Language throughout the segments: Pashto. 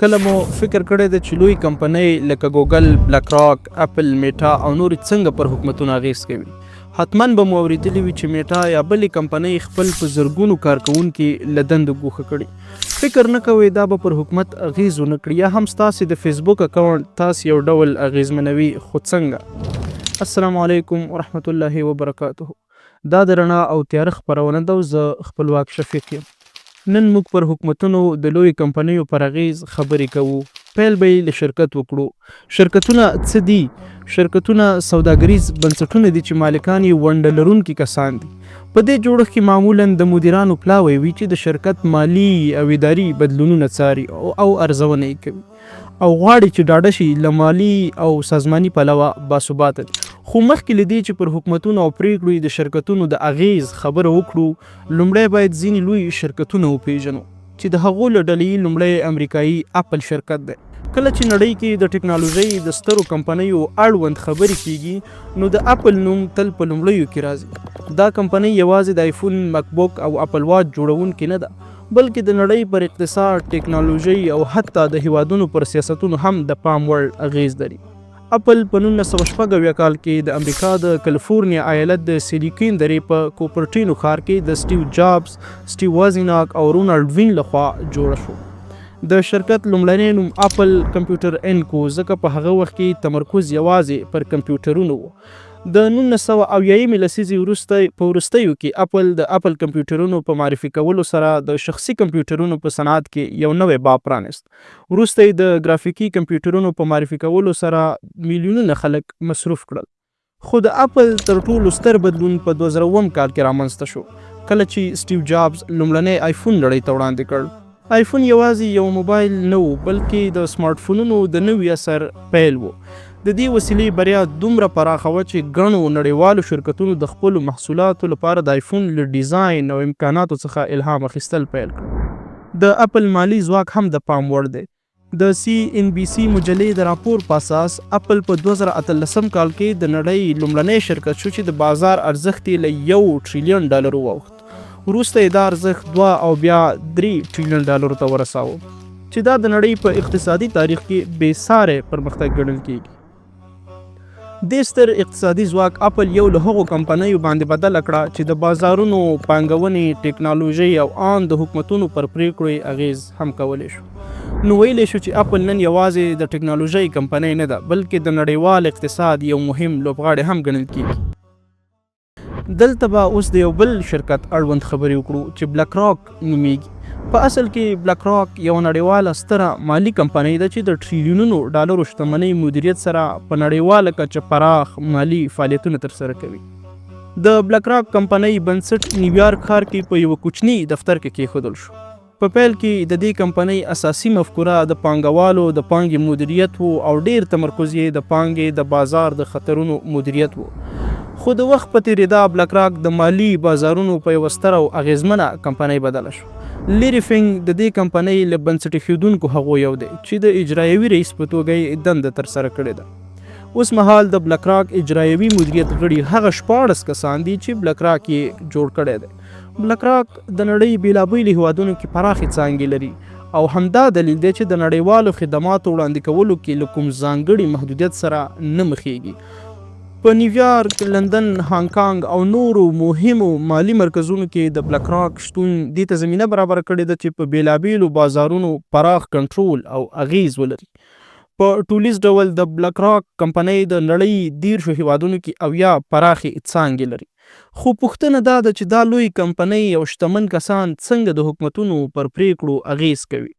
کله مو فکر کړی دی چې لوی کمپنۍ لکه ګوګل، بلک راک، اپل، میټا او نورې څنګه پر حکومتونو اغېز کوي؟ حتما به مو اورېدلي وي چې میټا یا بلې کمپنۍ خپل په زرګونو کارکوونکي له دندو ګوښه کړي. فکر نه کوئ دا به پر حکومت اغېز ونه کړي یا هم ستاسې د فېسبوک اکاونټ تاسې یو ډول اغېزمنوي، خو څنګه؟ السلام علیکم ورحمت الله وبرکاته. دا د رڼا او تیاره خپرونه ده او زه خپلواک شفیق یم. نن موږ پر حکومتونو د لویو کمپنیو پر اغېز خبرې کوو. پیل به یې له شرکت وکړو. شرکتونه څه دي؟ شرکتونه سوداګریز بنسټونه دي چې مالکان یې ونډه لرونکي کسان دي. په دې جوړښت کې معمولاً د مدیرانو پلاوی وي چې د شرکت مالي او اداري بدلونونه څاري او ارزونه یې کوي. او غواړي چې ډاډه شي له مالي او سازماني پلوه باثباته دي. خو مخکې له دې چې پر حکومتونو او پرېکړو یې د شرکتونو د اغېز خبره وکړو، لومړی باید ځینې لوی شرکتونه وپېژنو، چې د هغو له ډلې یې لومړی امریکايي اپل شرکت دی. کله چې نړۍ کې د ټکنالوژۍ د سترو کمپنیو اړوند خبرې کېږي، نو د اپل نوم تل په لومړیو کې راځي. دا کمپنۍ یوازې د ایفون، مکبوک او اپل واچ جوړوونکې نه ده، بلکې د نړۍ پر اقتصاد، ټکنالوژۍ او حتی د هېوادونو پر سیاستونو هم د پام وړ اغېز لري. اپل په 1976 کال کې د امریکا د کلیفورنیا ایالت د سیلیکین درې په کوپرټینو ښار کې د سټیو جابز، سټیو وازیناک او رونالډ وین له خوا جوړه شوه. د شرکت لومړنی نوم اپل کمپیوټر انک و، ځکه په هغه وخت کې تمرکز یوازې پر کمپیوټرونو و. د 1970 یمې لسیزې وروسته په وروستیو کې اپل د اپل کمپیوټرونو په معرفي کولو سره د شخصي کمپیوټرونو په صنعت کې یو نوی باب پرانیست. وروسته یې د ګرافیکي کمپیوټرونو په معرفي کولو سره میلیونونه خلک مصروف کړل. خو د اپل تر ټولو ستر بدلون په 2007 کال کې رامنځته شو، کله چې سټیو جابز لومړنی ایفون نړۍ ته وړاندې کړ. ایفون یوازې یو موبایل نه و، بلکې د سمارټفونونو د نوي عصر پیل و. د دې وسیلې بریا دومره پراخه وه چې ګڼو نړیوالو شرکتونو د خپلو محصولاتو لپاره د ایفون له ډیزاین او امکاناتو څخه الهام اخیستل پیل کړل. د اپل مالي ځواک هم د پام وړ دی. د سي ان بي سي مجلې د راپور په اساس، اپل په 2018 کال کې د نړۍ لومړنی شرکت شو چې د بازار ارزښت یې له یو ټریلیون ډالرو واوښت. وروسته یې دا ارزښت دوه او بیا درې ټریلیون ډالرو ته ورساوه، چې دا د نړۍ په اقتصادي تاریخ کې بې ساری پرمختګ ګڼل کېږي. دې ستر اقتصادي ځواک اپل یو له هغو کمپنیو باندې بدله کړه چې د بازارونو، پانګونې، ټکنالوژۍ او آن د حکومتونو پر پرېکړو یې اغېز هم کولی شو. نو ویلی شو چې اپل نن یوازې د ټکنالوژۍ کمپنۍ نه ده، بلکې د نړیوال اقتصاد یو مهم لوبغاړی هم ګڼل کېږي. دلته به اوس د یو بل شرکت اړوند خبرې وکړو چې بلک راک نومیږي. په اصل کې بلک راک یوه نړیواله ستره مالي کمپنۍ ده چې د ټریلیونونو ډالرو شتمنۍ مدیریت سره په نړیواله کچه پراخ مالي فعالیتونه ترسره کوي. د بلک راک کمپنۍ بنسټ نیویارک ښار کې په یوه کوچني دفتر کې کېښودل شو. په پیل کې د دې کمپنۍ اساسي مفکوره د پانګوالو د پانګې مدیریت و او ډېر تمرکز یې د پانګې د بازار د خطرونو مدیریت و. خو د وخت په تېرېدا بلکراک د مالي بازارونو په یوه ستره او اغېزمنه کمپنۍ بدله شوه. لیري فینګ د دې کمپنۍ له بنسټ ایښودونکو هغو یو دی چې د اجرایوي رئیس په توګه یې دنده ترسره کړې ده. اوس مهال د بلکراک اجرایوي مدیریت غړي هغه 16 کسان دي چې بلکراک یې جوړ کړی دی. بلکراک د نړۍ بېلابېلو هېوادونو کې پراخې څانګې لري او همدا دلیل دی چې د نړیوالو خدماتو وړاندې کولو کې له کوم ځانګړي محدودیت سره نه مخېږي. په نیویارک، لندن، هانګ کانګ او نورو مهمو مالي مرکزونو کې د بلکراک شتون دې ته زمینه برابره کړې ده چې په بېلابېلو بازارونو پراخ کنټرول او اغېز ولري. په ټولیز ډول د بلکراک کمپنۍ د نړۍ دېرشو هېوادونو کې 70 پراخې څانګې لري. خو پوښتنه دا ده چې دا لویې کمپنۍ او شتمن کسان څنګه د حکومتونو پر پرېکړو اغېز کوي؟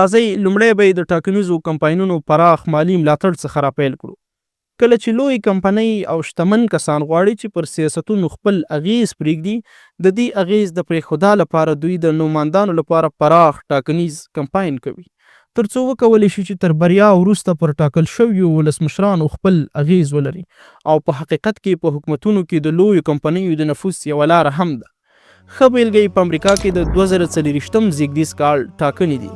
راځئ لومړی به یې د ټاکنیزو کمپاینونو پراخ مالي ملاتړ څخه راپیل کړو. کله چې لویې کمپنۍ او شتمن کسان غواړي چې پر سیاستونو خپل اغېز پرېږدي، د دې اغېز د پرېښودا لپاره دوی د نوماندانو لپاره پراخ ټاکنیز کمپاین کوي، ترڅو وکولی شي چې تر بریا وروسته پر ټاکل شویو ولسمشرانو خپل اغېز ولري او په حقیقت کې په حکومتونو کې د لویو کمپنیو د نفوذ یوه لاره هم ده. ښه بېلګه یې په امریکا کې د 2024 زېږدیز کال ټاکنې دي.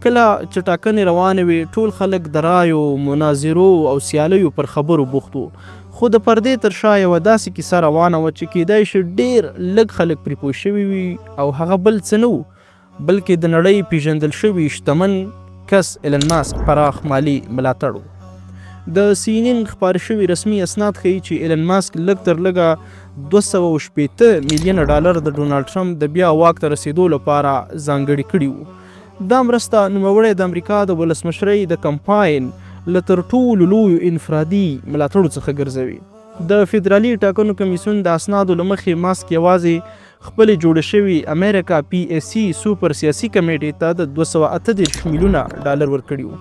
کله چې ټاکنې روانې وې، ټول خلک د رایو، مناظرو او سیالیو پر خبرو بوخت وو، خو د پردې تر شا یوه داسې کیسه روانه وه چې کېدای شي ډېر لږ خلک پرې پوه شوي وي او هغه بل څه نه وو، بلکې د نړۍ پیژندل شوي شتمن کس ایلن ماسک پراخ مالي ملاتړ و. د سي ان ان خپاره شوي رسمي اسناد ښيي چې ایلن ماسک لږ تر لږه 260 میلیونه ډالر د ډونالډ ټرمپ د بیا واک ته رسېدو لپاره ځانګړي کړي وو. دا مرسته نوموړی د امریکا د ولسمشرۍ د کمپاین له تر ټولو لویو انفرادي ملاتړو څخه ګرځوي. د فدرالي ټاکنو کمیسیون د اسنادو له مخې ماسک یوازې خپلې جوړې شوې امریکا پي ای سي سوپر سیاسي کمېټې ته د 238 میلیونه ډالر ورکړي وو.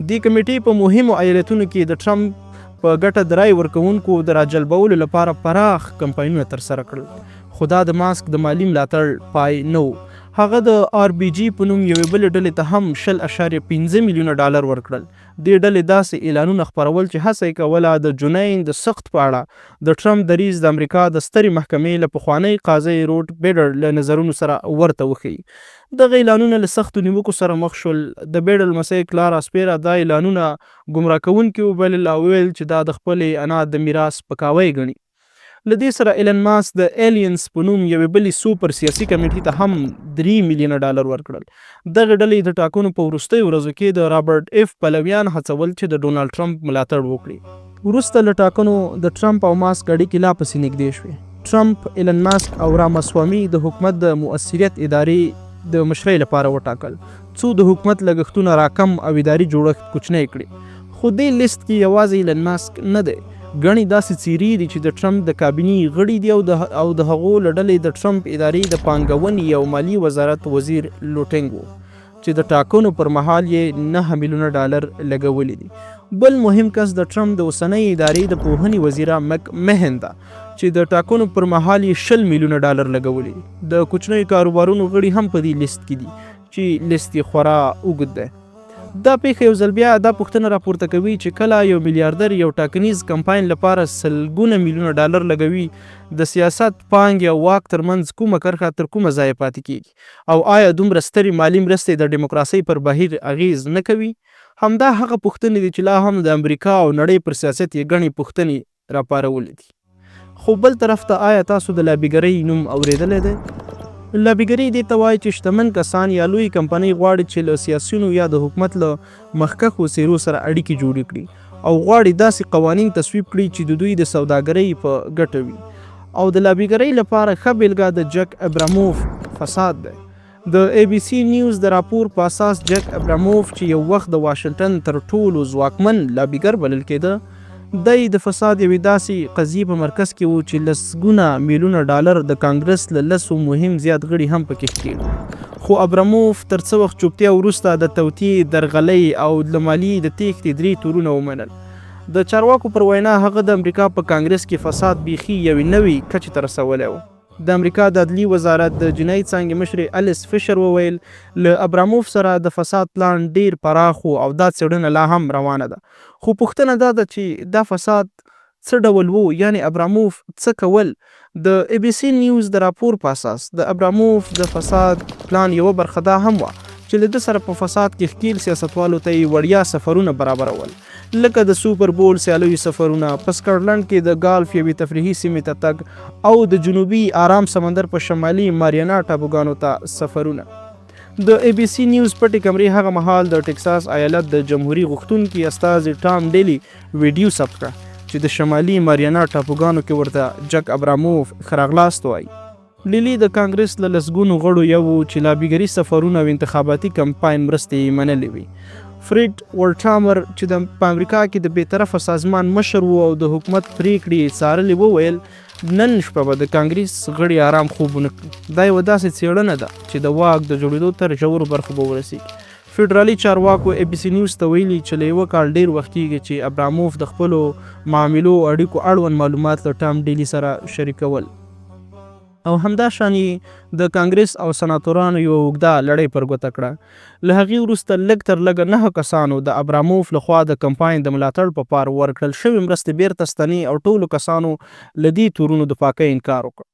دې کمېټې په مهمو ایالتونو کې د ټرمپ په ګټه د رای ورکوونکو د راجلبولو لپاره پراخ کمپاینونه ترسره کړل، خو دا د ماسک د مالي ملاتړ پای نه و. هغه د آر بي جي په نوم یوې بلې ډلې ته هم 20.5 میلیونه ډالر ورکړل. دې ډلې داسې اعلانونه خپرول چې هڅه یې کوله د جنین د سقط په اړه د ټرمپ دریځ د امریکا د سترې محکمې له پخوانۍ قاضۍ روټ بیډر له نظرونو سره ورته وښيي. دغه اعلانونه له سختو نیوکو سره مخ شول. د بیډر لمسۍ کلارا سپیرا دا اعلانونه ګمراه کوونکي وبلل او وویل چې دا د خپلې انا د میراث سپکاوی ګڼي. له دې سره ایلن ماسک د ایلینس په نوم یوې بلې سوپر سیاسي کمېټې ته هم درې میلیونه ډالر ورکړل. دغې ډلې د ټاکنو په وروستیو ورځو کې د رابرټ ایف پلویان هڅول چې د ډونالډ ټرمپ ملاتړ وکړي. وروسته له ټاکنو د ټرمپ او ماسک اړیکې لا پسې نږدې شوې. ټرمپ، ایلن ماسک او راماسوامي د حکومت د مؤثریت ادارې د مشرۍ لپاره وټاکل، څو د حکومت لګښتونه راکم او اداري جوړښت کوچنی کړي. خو دې لیست کې یوازې ایلن ماسک نه دی، ګڼې داسې څېرې دي چې د ټرمپ د کابینې غړي دي او د هغو له ډلې د ټرمپ ادارې د پانګونې او مالیې وزارت وزیر لوټینګ و چې د ټاکنو پر مهال یې 9 میلیونه ډالر لګولي دي. بل مهم کس د ټرمپ د اوسنۍ ادارې د پوهنې وزیره مک مهن ده چې د ټاکنو پر مهال یې 20 میلیونه ډالر لګولي دي. د کوچنیو کاروبارونو غړي هم په دې لیست کې دي چې لیست یې خورا اوږد دی. دا پېښه یو ځل بیا دا پوښتنه راپورته کوي چې کله یو میلیاردر یو ټاکنیز کمپاین لپاره سلګونه میلیونه ډالر لګوي، د سیاست، پانګې او واک ترمنځ کومه کرښه تر کومه ځایه پاتې کېږي؟ او آیا دومره سترې مالي مرستې د ډیموکراسۍ پر بهیر اغېز نه کوي؟ همدا هغه پوښتنې دي چې لا هم د امریکا او نړۍ پر سیاست یې ګڼې پوښتنې راپارولي دي. خو بل طرف ته آیا تاسو د لابیګرۍ نوم اوریدلی دی؟ لابیګري دې ته وایي چې شتمن کسان یا لویې کمپنۍ غواړي چې له سیاسیونو یا د حکومت له مخکښو څېرو سره اړیکې جوړې کړي او غواړي داسې قوانین تصویب کړي چې د دوی د سوداګرۍ په ګټه وي او د لابیګرۍ لپاره ښه بېلګه د جک ابراموف فساد دی. د اې بي سي نیوز د راپور په اساس جک ابراموف چې یو وخت د واشنګټن تر ټولو ځواکمن لابیګر بلل کېده، دی د فساد یوې داسې قضیې په مرکز کې و چې لسګونه میلیونه ډالر د کانګرس له لسو مهم زیات غړي هم پکې ښکېل وو. خو ابراموف تر څه وخت چوپتیا وروسته د توطیې، درغلۍ او له مالیې د تېښتې درې تورونه ومنل. د چارواکو پر وینا هغه د امریکا په کانګرس کې فساد بیخي یوې نوې کچې ته رسولی و. د امریکا د عدلي وزارت د جنايي څانګې مشرې الیس فشر وویل، له ابراموف سره د فساد پلان ډېر پراخ و او دا څېړنه لا هم روانه ده. خو پوښتنه دا ده چې دا فساد څه ډول و، یعنې ابراموف څه کول؟ د اې بي سي نیوز د راپور په اساس، د ابراموف د فساد پلان یوه برخه دا هم وه چې له ده سره په فساد کې ښکېل سیاستوالو ته یې وړیا سفرونه برابرول. لکه د سوپر بول سیالیو سفرونه، په سکاټلنډ کې د ګالف یوې تفریحي سیمې ته تګ او د جنوبي آرام سمندر په شمالي ماریانا ټاپوګانو ته سفرونه. د اې بي سي نیوز پټې کمرې هغه مهال د ټکساس ایالت د جمهوري غوښتونکي استازي ټام ډیلي ویډیو ثبت کړه چې د شمالي ماریانا ټاپوګانو کې ورته جک ابراموف ښه راغلاست وايي. لیلي د کانګرس له لسګونو غړو یو و چې لابیګري سفرونه او انتخاباتي کمپاین مرستې یې منلې وې. فریډ ورټامر چې د په امریکا کې د بې طرفه سازمان مشر و او د حکومت پرېکړې یې څارلې وویل، نن شپه به د کانګریس غړي ارام خوب ونه کړي. دا یوه داسې څېړنه ده چې د واک د جوړېدو تر ژورو برخو به ورسېږي. فډرالي چارواکو اې بي سي نیوز ته ویلي چې له یوه کال ډېر وخت کېږي چې ابراموف د خپلو معاملو او اړیکو اړوند معلومات له ټام ډیلي سره شریکول. او همدا شان یې د کانګریس او سناتورانو یوه اوږده لړۍ پر ګوته کړه. له هغې وروسته لږ تر لږه نهه کسانو د ابراموف له خوا د کمپاین د ملاتړ په پار ورکړل شوې مرستې بېرته ستنې او ټولو کسانو له دې تورونو د پاکۍ انکار وکړ.